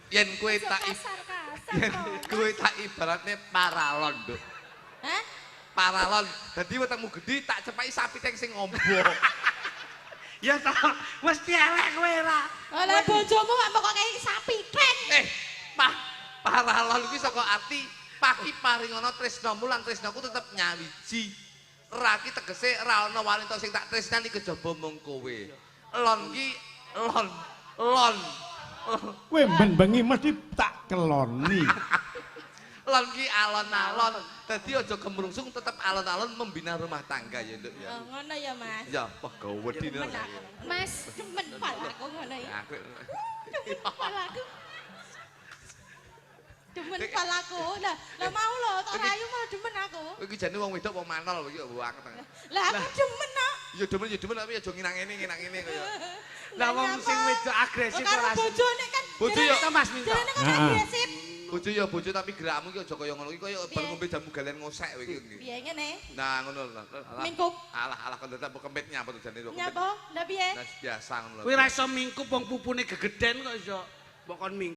Yen kowe tak kasar-kasar. Yen kowe tak ibaratne paralon, Nduk. Hah? Paralon. Dadi wetengmu gedhi tak cepaki sapi teng sing ombo. Ya toh, mesti elek kowe ra. Lah bojomu kok kok kei sapi teng. Pah, paralon kuwi saka ati paki paringana tresnamu lan tresnaku tetep nyawiji. Ra ki tegese ra ana wanita sing tak tresnani kejaba mung kowe. Lon ki lon lon. Kowe ben bengi mesti tak keloni. Lon ki alon-alon. Dadi aja kemrungsung tetep alon-alon membina rumah tangga ya, Nduk ya. Oh, ngono ya, Mas. Ya, wah gawedi. Demen aku. Mas, demen pal aku ngono ya. Aku Demen pal aku. Demen pal aku. Lah, lah mau lho, tak rayu malah demen aku. Iki jane wong wedok wong manol iki banget. Lah aku demen kok. Ya demen tapi aja nginang ngene nginang ngene kaya. Lah wong sing wedok agresif ora. Ora. Bojone kan. Bojo ya Mas minta. Jarene kan agresif. Bojo ya bojo tapi gerakmu iki aja kaya ngono iki kaya bar ngombe jamu galen ngosek kowe iki. Piye ngene? Nah ngono lho. Mingkup. Alah alah kon dadak kempit nyapa to jane kok. Nyapa? Lah piye? Nah biasa ngono lho. Kowe ra iso mingkup wong pupune gegeden kok iso. Mbok kon mingkup.